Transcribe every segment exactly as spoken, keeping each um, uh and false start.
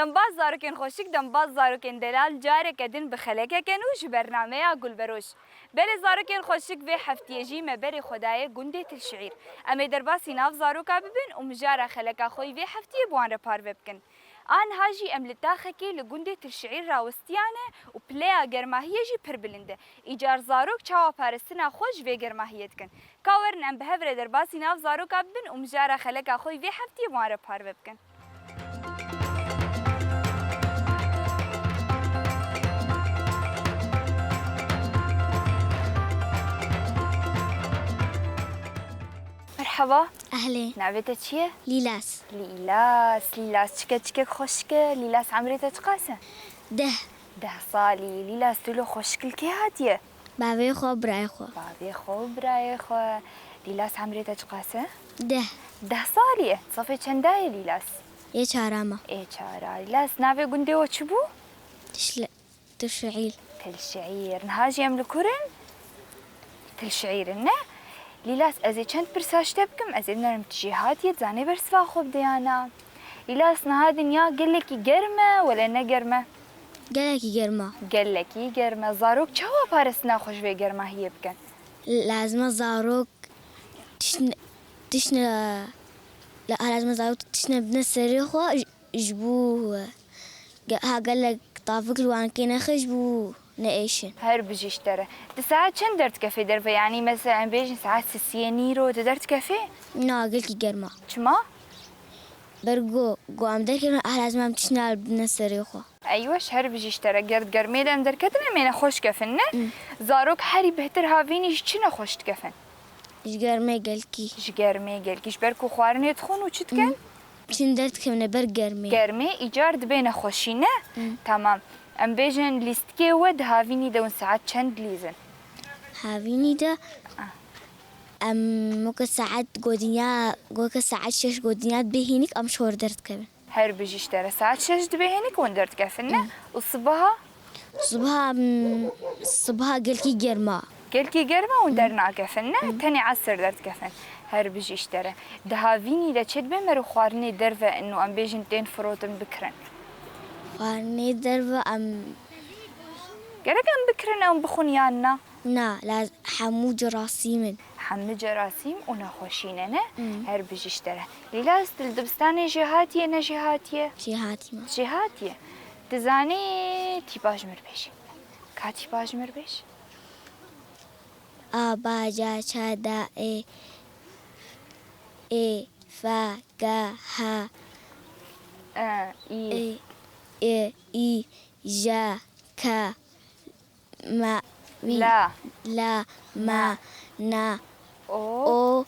Dembaz zarokên xweşik, dembaz zarokên delal, careke din bi xelekeke nû ji bernameya Gulberoj. Belê zarokên xweşik, vê heftiyê jî me berê xwe daye gundê Tilşiîr. Em ê derbasî nav zaroka bibin û mijara xeleka xwe yî vê heftiyê bi wan re parve bikin. A niha jî em li taxekê li gundê Tilşiîr rawestiyane û pileya germahiyê jî pir bilind e. Îcar zarok çawa parastina xwe ji vê germahiyê dikin? Ka werin em bi hev re derbasî nav zaroka bibin û mijara xeleka xwe yî vê heftiyê bi wan re parve bikin. Merhaba. Ehlê. Navê te çi ye? Lîlas. Lîlas, Lîlas. Çi keçikek xweşik e. Lîlas, emrê te çiqas e? Deh. Deh salî. Lîlas, tu li xweşik li kê hatiye? Bavê xwe, birayê xwe. Bavê xwe û birayê xwe. Lîlas, emrê te çiqas e? Deh. Deh salî ye. Safê çenda ye Lîlas? Yê çara me. Ê çara. Lîlas, navê gundê we çi bû? Tişle-, Tişiîl. Tilşiîr. Niha jî em li kur in? Tilşiîr in, ne? Lîlas, ez ê çend pirsa ji te bikim, ez ê binerim tu jêhatî yê, tu zanê bersiva xwe bide ya na. Lîlas, niha dinya gelekî germ e, wele ne germ e? Gelekî germ e. Gelekî germ e. Zarok çawa parastina xwe ji vê germahiyê bikin? Lazim e zarok tişt ne, tişt ne, la-, lazim e zarok tişt ne bidine serê xwe ji, ji bo, e, ge-, ha gelek tavik li wan kê nexwe ji bo neêşin. Her bijî ji te re. Tu saet çend derdikefê derve? Yanî mesela em bêjin saet sisiyê nîro tu derdikefê? Na, gelkî germ e. Çima? Ber ku, ku em derkevin, eh, lazim em tişt ne bidine serê xwe. Eywe, ji her bijî ji te re. Ger di germê de em derketin, em ê nexweş kefin, ne? Hmm. Zarok herî bêhtir havînî ji çi nexweş dikefin? Ji germê gelkî. Ji germê gelkî. Ji ber ku xwarinê dixwin û çi dikin? Hmm. Çin derdikevine ber germê. Germê îcar dibe nexweşî, ne? Hmm. Tamam. Em bêjin lîstikê we di havînî de hûn saet çend dilîzin? Havînî de Ah. em weke saet godinya, weke saet şeş godinya dibê hînik em ji xwe re derdikevin. Her bijî ji te re. Saet şeş dibê hênik hûn derdikefin, ne? Hmm. Û sibaha? Sibaha, mm, sibaha gelkî germ e. Gelkî germ e hûn Hmm. dernakefin, ne? Hmm. Tenê esir derdikefin. Her bijî ji te re. Di havînî de çi dibe mero xwarinê derve in û em bêjin tên firotin bikirin? Xwarinê derve em Gerek em bikirin, em bixwin yan na? Na, laz-, hemû cerasîm in. Hemû cerasîm û nexweşî ne, ne? Hmm. Her bijî ji te re. Lîla, ez tu li dibistanê jê hatiye, ne jê hatiye? Jê hatîme. Jê hatiye. Tu zanî tîpa ji mir bêjî. Ka tîpa ji mir bêj? A, ba, ca, ça, da, e, ê, fa, ga, ha. E, î. Ê, ê, î, ja, ka. Ma, wî, La. La, ma, Na. na, O. O,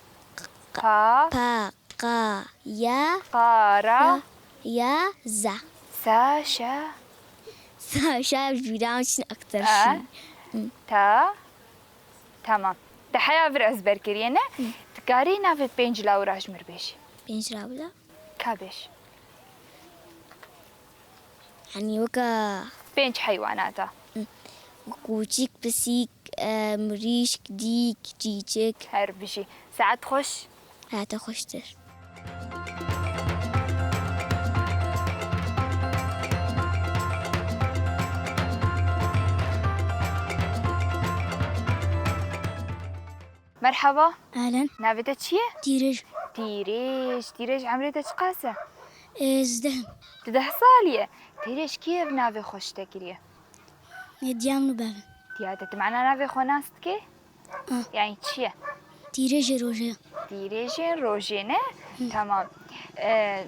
Qa. Pa, qa, ya, Qara. ra, ya, za. Sa, şa. Sa, şa, ji bîra min çin aktar A. şin. Ta. Tamam. Te heya vir ezber kiriye, ne? Hı. Dikarî navê pênc lawira ji mir bêjî? Pênc lawira? Ka bêj. Yanî weke Pênc heywanata. Kûçik, pisîk, e, mirîşk, dîk, çîçik. Her bijî. Saet xweş. Saete xweştir. Merhaba. Ahlen. Navê te çi ye? Tîrêj. Tîrêj, Tîrêj, emrê te çiqas e? Ê, zdeh. Tu deh salî ye. Tîrêj, kî ev navê xwe ji te kiriye? Ê, diya min û bavê min. Diya te, tu mana navê xwe nas dikî? Ah. Yanî çi ye? Tîrêjê rojê. Tîrêjên rojê ne? Hı. Tamam. E,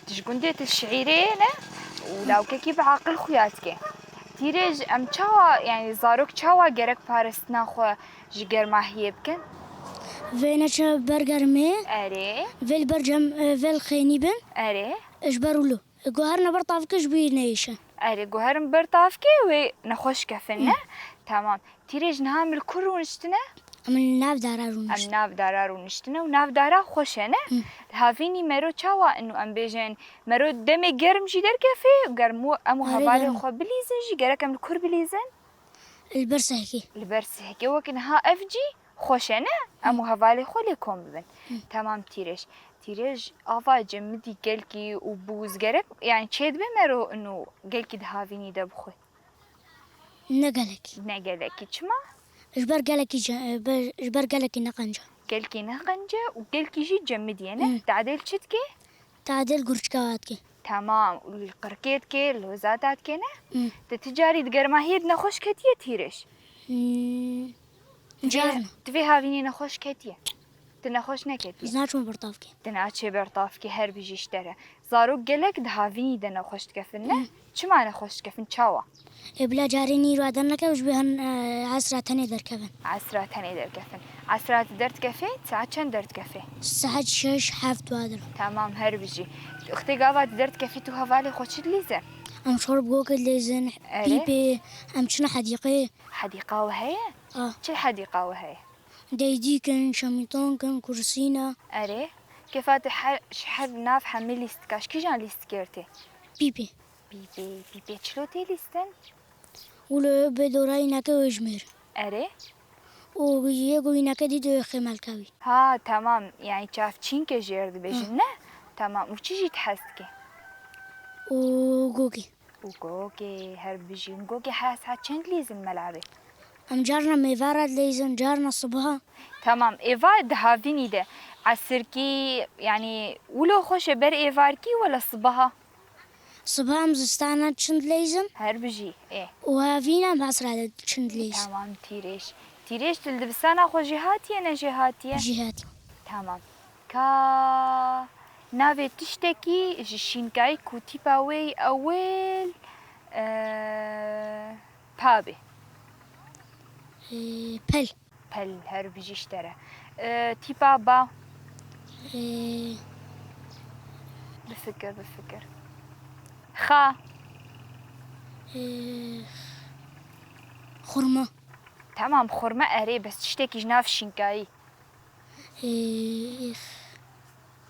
tu ji gundê Tilşiîrê ne? Û lawkekî bi aqil xuya dike. Tîrêj, em çawa, yanî zarok çawa gerek parastina xwe ji germahiyê bikin? Vê neçe ber germê. Erê. Vê li ber cem, e, vê li xênî bin. Erê. Ji ber wilo. Guherine ber tavkê ji bo wî neyêşin. Erê, guherin ber tavkê wê nexweş kefin, ne? Hı. Tamam. Tîrêj, niha em li kur rûniştine? Em li nav dara Em rûniştine. nav dara rûniştine û nav dara xweş e, ne? Hı. Havînî mero çawa in û em bêjin, mero demê germ jî derkefê, germ û em û Erê, hevalê germ. xwe bilîzin jî, gerek em li kur bilîzin? Li ber sehkê. Li ber sehkê. Wek niha ev cî xweş e, ne? Em û hevalê xwe lê kom bibin. Hı. Temam Tîrêj. Tîrêj, ava cemidî gelkî û bûz gerek, yani çêdibe mero û gelkî di havînî de bixwe? Ne gelekî. Ne gelekî. Çima? Ji ber gelekî ce-, be-, ji ber gelekî ne qenc e. Gelkî ne qenc e û gelkî jî cemidî ye, ne? Hı. Tadêl çi dike? Tadêl gurçika dike. Temam. Û li qirkê dike, li hozata dike, ne? Hı. Te ti carî di germahiyê de nexweş ketiye Tîrêj? Hmm. Carna. Ti vê havînê nexweş ketiye? Ti nexweş neketiye? Ez naçim bertavkê. Ti naçê bertavkê, her bijî ji te re. Zarok gelek di havînî de nexweş dikefin, ne? Hı. Çima nexweş dikefin? Çawa? Ê bila carê nîro dernekeve, ji bo hin, e, esra tenê derkevin. Esra tenê derkefin. Esra tu derdikefê, saet çend derdikefê? Saet şeş heft wadiro. Tamam, her bijî. Wextê gava tu derdikefî, tu hevalê xwe çi dilîze? Em şor bi gokê dilîzin, Erê. Pîpê, em çine hedîqê. Hedîqa we heye? A. Çi hedîqa we heye? Deydî kin, şemîton kin, kursî ne. Erê. Kefa tu her, ji her nav hemî lîstika, ji kîjan lîstikê tê? Pîpê. Pîpê, pîpê çilo tê lîstin? Wilo bê dora îneke wê jimêr. Erê. Û yê ku îneke dît wê xêmelke wî. Ha, tamam. Yani çavçînkê jêr dibêjin, Hı. ne? Tamam. Û çi jî tu hez dikî? Û gogê. Û gogê, her bijî. Û gogê her saet çend lîzin melabê? Em carna mêvara dileyzin, carna sibiha. Tamam, êva di havînî de esirkî, yani wilo xweş e ber êvarkî wela sibiha? Sibiha em zistana çin dileyzin. Her bijî, ê. Û havîna em esra de çin dileyzin. Tamam, Tîrêj. Tîrêj, tu li dibistana xwe jê hatiye, ne jê hatiye? Jê hatiye. Tamam. Ka navê tiştekî ji şînkayî ku tîpa wê yî ewil, e, pa bê. Ee, pel. Pel, her bijî ji te re. E, tîpa ba. Ee, Bifikir, bifikir. Xa. Ee, xurma. Tamam, xurma erê, bes tiştekî ji nav şînkayî. Ê,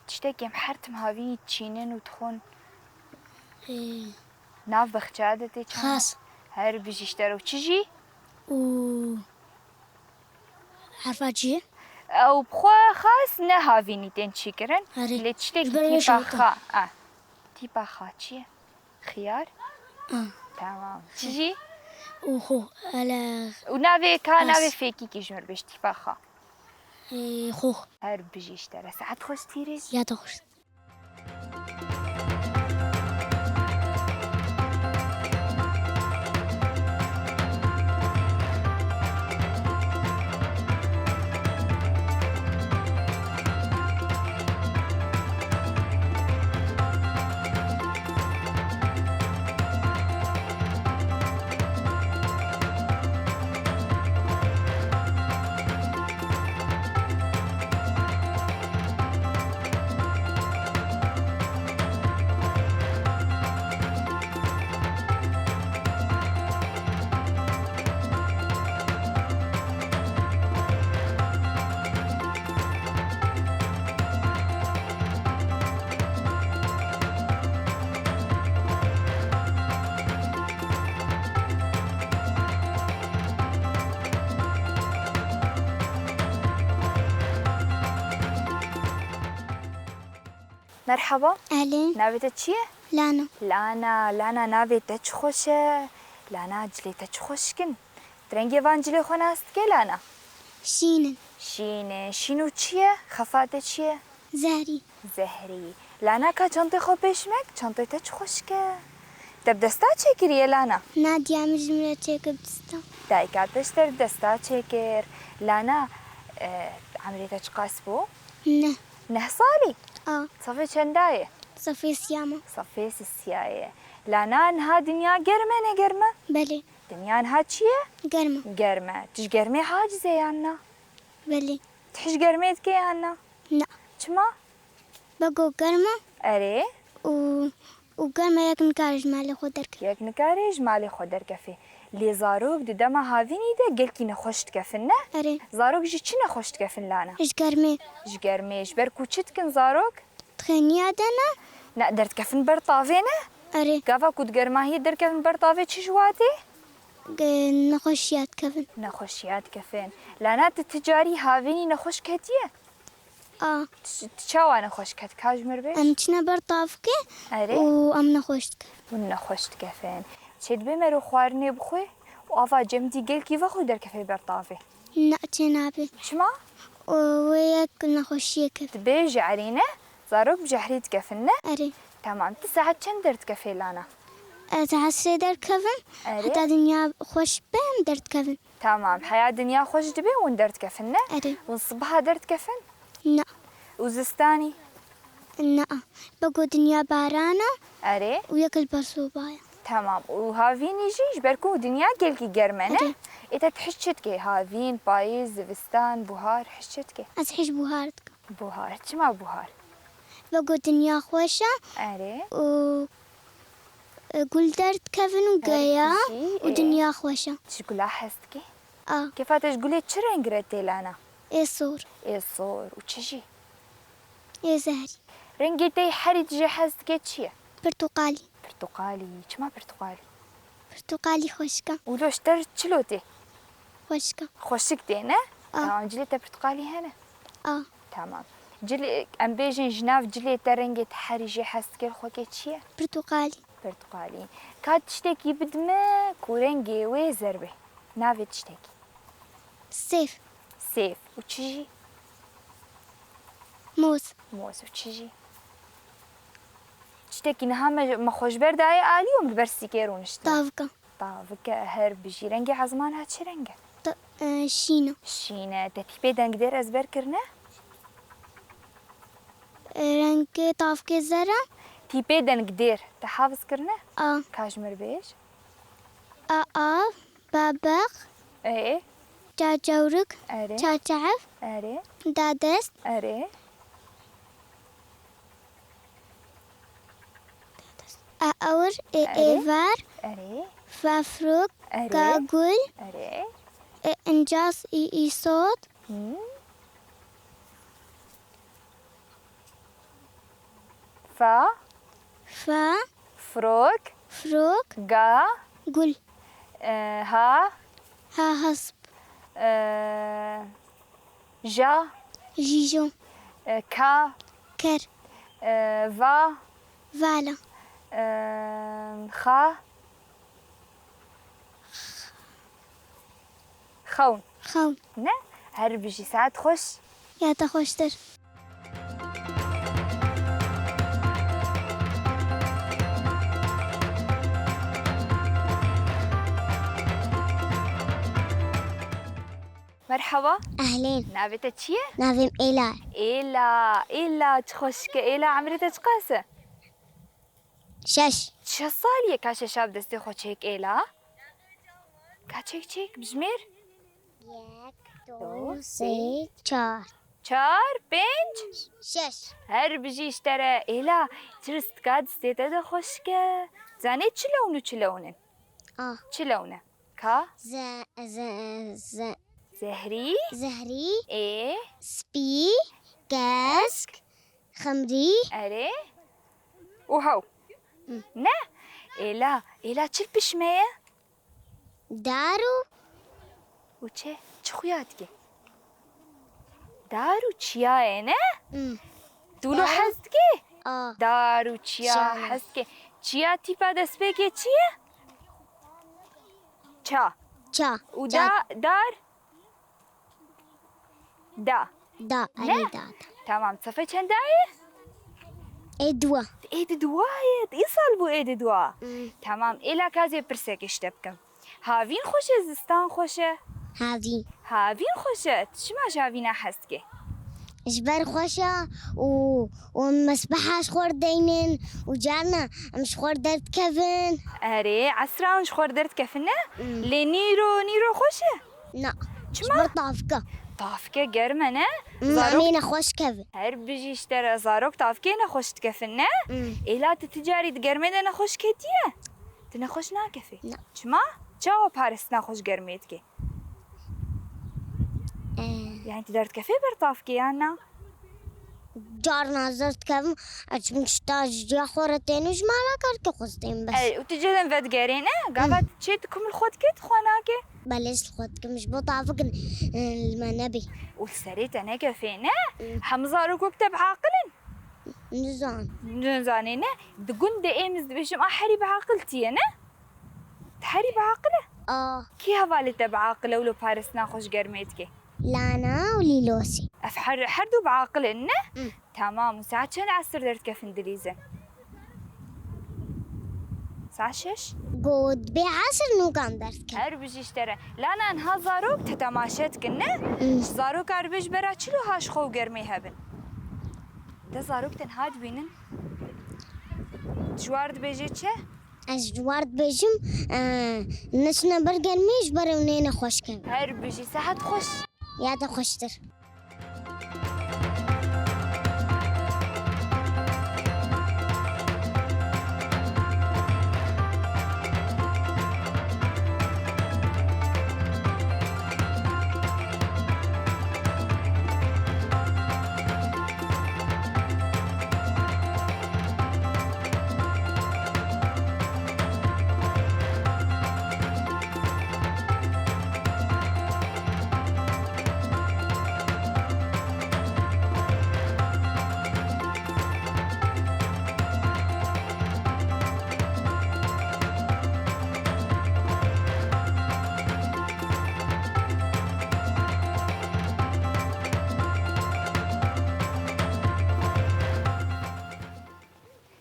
Tiştekî em her tim havînî çînin û dixwin. Ê. Nav bexçeya de tê çawa? Xas. Her bijî ji te re û çi jî? Û herfa çi ye? Ew bi xwe xas ne havînî tên çîkirin. Erê. Lê tiştekî Ji ber wê tîpa şewitî. Xa. A. Tîpa xa çi ye? Xiyar? Ah. Tamam. Çi jî? Û xo, ele. Û navê ka, Xas. Navê fêkîkî ji mir bêj tîpa xa. Ê, xo. Her bijî ji te re. Saet xweş Tîrêj. Ya te xweş. Merhaba. Elê. Navê te çi ye? Lana. Lana, Lana, navê te çi xweş e. Lana, cilê te çi xweşik in. Tu rengê van cilê xwe nas dikî, Lana? Şîn in. Şîn e. Şîn û çi ye? Xefa te çi ye? Zehrî. Zehrî. Lana, ka çantê xwe pêş mek, çantê te çi xweşik e. Te bi desta çêkiriye, Lana? Na, diya min ji min re çêkir bi desta. Dayika te ji te re desta çêkir. Lana, e, emrê te çiqas bû? Neh. Neh salî? A. Safê çenda ye? Safê siya me. Safê sisiya ye. Lana, niha dinya germ e, ne germ e? Belê. Dinya niha çi ye? Germ e. Germ e. Tu ji germê haciz e yan na? Belê. Tu hîç germê dikê yan na? Na. Çima? Bego germ e. Erê. Û, û germ e, yek nikare ji malê xwe derkeve. Yek nikare ji malê xwe derkeve. Lê zarok di dema havînî de gelkî nexweş dikefin, ne? Erê. Zarok ji çi nexweş dikefin, Lana? Ji germê. Ji germê. Ji ber ku çi dikin zarok? Dixêniya de ne? Ne, derdikefin ber tavê, ne? Erê. Gava ku di germahiyê derkevin ber tavê, çi ji wa tê? Ge-, nexweşiya dikevin. Nexweşiya dikevin. Lana, tu ti carî havînî nexweş ketiye? A. Tu çawa nexweş ket, ka ji mir bêj? Em çine ber tavkê Erê. û em nexweş dike. Hûn nexweş dikefin. Çê dibê mero xwarinê bixwe û ava cemidî gelkî vexwe derkefê ber tavê. Na, çê nabe. Çima? Û wê yek nexweşiyek e. Dibê jehrî ne? Zarok bi jehrî dikefin ne? Erê. Tamam. Ti saet çend derdikefê lana? Ez esrê derkevim. Erê. Heta dinya xweş be em derdikevin. Tamam. Heya dinya xweş dibe hûn derdikefin ne? Erê. Hûn sibiha derdikefin? Na. Û zistanî? Na. Bego dinya barana Erê. û yek li ber sobaya. Tamam. Û havînî jî ji ber ku dinya gelkî germ e ne? Erê. Ê te tu hişt çi dikê? Havîn, payîz, zivistan, buhar, hişt çi dikê? Ez hişt buhar dikim. Buhar. Çima buhar? Bego dinya xweş e Erê. û e, gul derdikevin û Her geya bijî, û e, dinya xweş e. Tu ji gula hez dikî? A. Kefa te ji gulê çi reng re tê lana? Ê sor. Ê sor û çi jî? Ê zehrî. Rengê te herî tu jê hez dike çi ye? Pirtuqalî. Pirtuqalî. Çima pirtuqalî? Pirtuqalî xweşik e. Û lo ji te re çilo tê? Xweşik e. Xweşik tê ne? A. Tamam, cilê te pirtuqalî hene? A. Tamam. Cilê, em bêjin ji nav cilê te rengê te herî jê hez dike li xwekê çi ye? Pirtuqalî. Pirtuqalî. Ka tiştekî bidime ku rengê wê zer be. Navê tiştekî. Sêv. Sêv. Û çi jî? Moz. Moz û çi jî? Tiştekî niha me, me xwe ji ber dayê alî û em li ber sîkê rûniştine. Tavika. Tavike, her bijî. Rengê ezmana çi reng e? Ta-, e, şîn e. Şîn e. Te tîpê dengdêr ezber kirine? E, rengê tavkê zer e. Tîpê dengdêr te hafiz kirine? A. Ka ji mir bêj. A, a, babaq. Ê. Çarçawrik. Erê. Çarçaev. Erê. Dadest. Erê. A, awir. E, Erê. Êvar. Erê. Fafrok. Erê. Gagul. Erê. E, incas. İ, îsot. Hmm. Fa. Fa. Frok. Frok. Ga. Gul. E, ha. Ha, hasp. E, ja. Jijo. E, ka. Ker. E, va. Vala. E, xa. Xewn. Xewn. Ne? Her bijî, saet xweş. Ya te xweştir. Merhaba. Ehlên. Navê te çi ye? Navê min Êla. Êla, Êla, çi xweşik e. Êla, emrê te çiqas e? Şeş. Çi salî ye ka şeşa bi destê xwe çêk Êla? Ka çêk çêk, bijmêr. Yek, du, sê, çar. Çar, pênc. Şeş. Her bijî ji te re Êla, çi ristika destê te de xweşik e. Zanê çi lewn û çi lewn in? Ah. Çi lewn e? Ka? Ze-, ze-, ze-, Zehrî. Zehrî. Ê. Spî. Kesk. Xemrî. Erê. Û hew. Hı. Ne? Êla, Êla çi li pişt me ye? Dar û. Û çi? Çi xuya dike? Dar û çiyayê ne? Hı. Tu lo Dar û hez dike? A. Dar û çiya Çiya. Hez dike. Çiya tîpa destpêkê çi ye? Ça. Ça. Û Ça. Da, dar? Da. Da, Ne? Erê da, da. Tamam, sefê çenda ye? Ê dua. Ê di dua ye, îsal bû ê di dua. Hmm. Tamam, Êla ka ez ê pirsekê ji te bikim. Havîn xweş e, zistan xweş e? Havîn. Havîn xweş e, tu çima ji havîna hez dike? Ji ber xweş e û, û em mesbeha ji xwe re deynin û carna em ji xwe re derdikevin. Erê, esra hûn ji xwe re derdikevin ne? Hmm. Lê nîro, nîro xweş e? Na. Çima? Ji ber tavke. Tavke germ e ne? Hmm, Zarok em ê nexweş kevin. Her bijî ji te re zarok tavkê nexweş dikevin ne? Hmm. Êla tu ti carî di germê de nexweş ketiye? Tu nexweş nakevî. Na. Çima? Çawa parastina xwe ji germê dike? Eh. Yani tu derdikevî ber tavkê yan na? Carna ez derdikevim, ez çim ji ta ji ciya xwe re tên û ji mala karkê xwe stên bes. Ey, û tu cihên vedigerê ne? Gava Hmm. çê tu kum li xwe dike, tu xwe nake? Belê ji xwe dikim, ji bo tavikin, e, li me nebî. Û li serê te nekefê ne? Hmm. Hemû zarokok te bi aqil in? Nizan. Nizanê ne? Di gundê êm ez dibêjim, a herî bi aqil tî ye ne? Te herî bi aqil e? A. Kî hevalê te bi aqil e û lo paristina xwe ji germê dike? Lana û Lîlosî. Ev her, her du bi aqil in ne? Hmm. Tamam, û saet çend esir derdikefin dilîzin? Saet şeş? Got bê esir nûkan derdikevin. Her bijî ji te re. Lana niha zarok te temaşe dikin, ne? Hmm. Ji zaroka dibê ji bera çilo ha ji xwe û germê hebin. Te zarok te niha dibînin. Ji war dibêje çi? Ez ji war dibêjim, e, neçine ber germê ji ber ew neyne xweş kevin. Her bijî, sehet xweş. Ya te xweştir.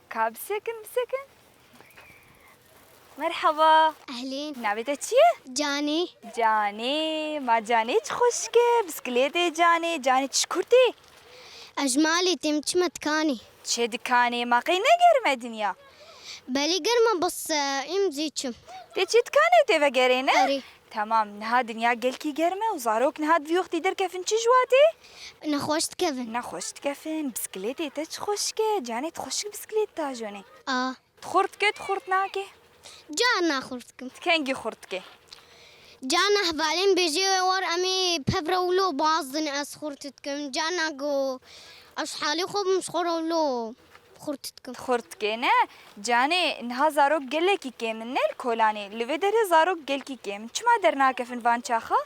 Ka bisekin, bisekin. Merhaba. Ehlîn. Navê te çi ye? Canê. Canê, ma Canê çi xweşik e. Bisikletê Canê, Canê çi kurtê? Ez ji malê têm çime dikanê. Çi dikanê? Ma qey ne germ e dinya? Belê germ e, bes, e, êm zî çim. Tê çi dikanê tê vegerê ne? Erê. Tamam, niha dinya gelkî germ e û zarok niha di vî wextî derkefin çi ji wa tê? Nexweş dikevin. Nexweş dikevin. Bisikletê te çi xweşik e. Canê tu xweşik bisiklet tajonê. A. Tu xurt dike, tu xurt nake? Carna xurt dikim. Tu kengî xurt dike? Carna hevalên bêjê war em ê pevre wilo bazdin ez xurt dikim. Carna go ez halê xwe bim ji xwe re wilo xurt dikim. Xurt dike ne? Canê niha zarok gelekî kêm in ne li kolanê? Li vê derê zarok gelkî kêm in. Çima dernakefin van çaxa?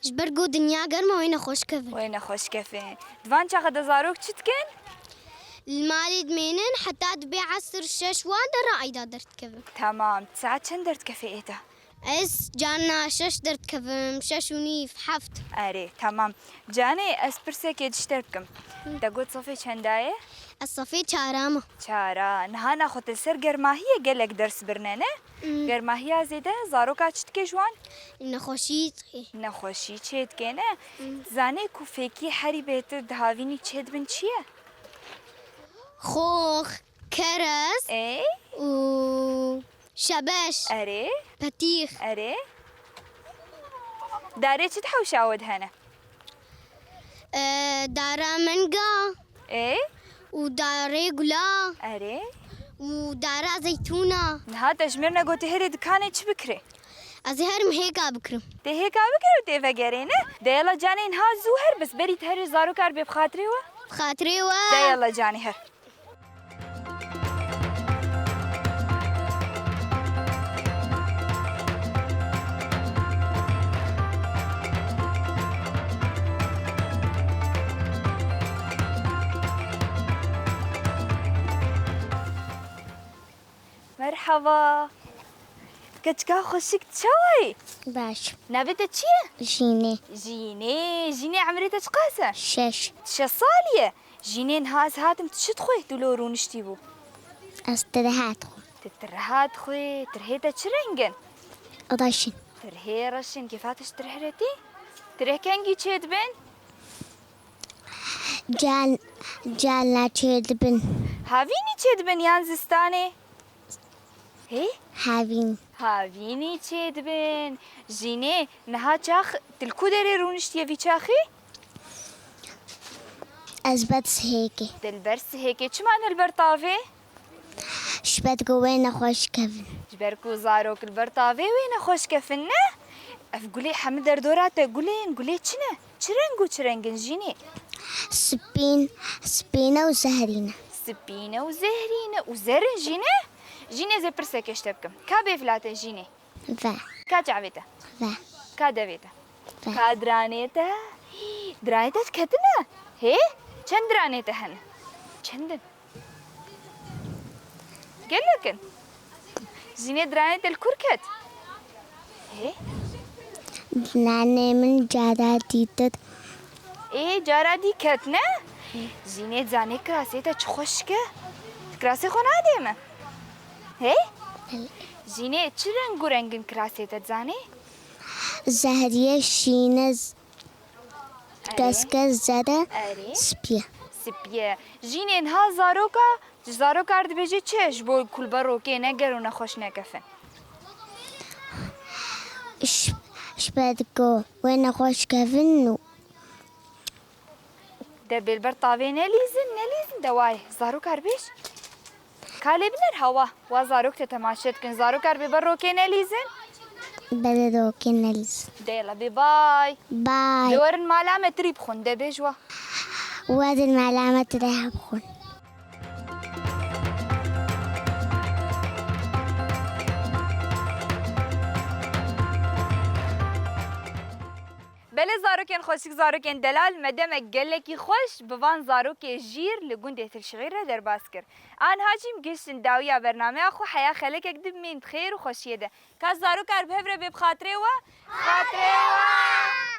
Ji ber ku dinya germ e wê nexweş kevin. Wê nexweş kevin. Di van çaxa de zarok çi dikin? Li malê dimênin heta dibê esir şeş wan de re eyda derdikevin. Tamam. Saet çend derdikefê êta? Ez carna şeş derdikevim, şeş û nîv, heft. Erê, tamam. Canê, ez pirsekê ji te bikim. Hı. Te got sefê çenda ye? Ez sefê çara me. Çara. Niha naxwe te li ser germahiyê gelek ders birine, ne? Hı. Germahiya zêde zaroka çi dike ji wan? Nexweşî dike. Nexweşî çê dike, ne? Hı. Zanê ku fêkî herî bêhtir di havînî çêdibin çi ye? Xox, kerez Ê? Û şebeş. Erê? Petîx. Erê? Darê çi di hewşa we de hene? Ee, dara menga. Ê? Û darê gula. Erê? Û dara zeytûna. Niha te ji min re gotî herê dikanê çi bikirê? Ez ê herim hêka bikirim. Tê hêka bikirê û tê vegerê, ne? De yala canê niha zû her, bes berî tu herê zarokar bê bi xatirê we? Bi xatirê we. De yala canê her. Merhaba. Keçika xweşik, çawa yî? Baş. Navê te çi ye? Jînê. Jînê. Jînê, emrê te çiqas e? Şeş. Şeş salî ye. Jînê, niha ez hatim, tu çi dixwê? Tu lo rûniştî bû. Ez tirha dixwim. Tu tirha dixwê? Tirhê te çi reng in? Reş in. Tirhê reş in. Kêfa te ji tirh re tê? Tirh kengî çêdibin? Cal, cala çêdibin. Havînî çêdibin yan zistanê? Hê? Havîn. Havînî çêdibin. Jînê, niha çax tu li ku derê rûniştiye vî çaxî? Ez ber sihêkê. Tu li ber sihêkê. Çima ne li ber tavê? Ji ber ku wê nexweş kevin. Ji ber ku zarok li ber tavê wê nexweş kevin, ne? Ev gulê hemî derdora te gulên, gulê çi ne? Çi reng û çi reng in Jînê? Spîn, spîne û zehrîne. Spîne û zehrîne û zer in Jînê? Jînê, ez ê pirsekê ji te bikim. Ka bêvila te Jînê? Ve. Ka çavê te? Ve. Ka devê te. Ka diranê te. Diranê te ketine? Hê? Çend diranê te hene? Çend in? Gelek in. Jînê, diranê te li kur ket? Hê? Nanê min cara dîtit. Ê, cara dî ket, ne? Jînê, zanê kirasê te çi xweşik e? Kirasê xwe nadê min? Hê? Jînê, çi reng û rengin kirasê te dizanê? Zehriye, şîne, z- Erê. Keske, zere, Erê. Spiye. Spiye. Jînê, niha zaroka, ji zarokar dibêje çi ji bo ku li ber rokê neger û nexweş nekefin? Ş- Şpediko wê nexweş kevin û De bêlber tavê nelîzin, nelîzin de wayê. Zarokar bêj. Ka lê biner hawa. Wa zarok te temaşe dikin. Zarokar bê ber rokê nelîzin. Bere rokê nelîzin. De yala bê bay. Bay. De werin mala me tirî bixwin. De bêj wa. Werin mala me tirî bixwin. Belê zarokên xweşik, zarokên delal, me demek gelekî xweş bi van zarokê jîr li gundê Tilşi'îr re derbas kir. Aniha jî em gihiştin dawiya bernameya xwe, heya xelekek din bimînin di xêr û xweşiyê de. Ka zarokar bi hev re bê bi xatirê we? Xatirê we!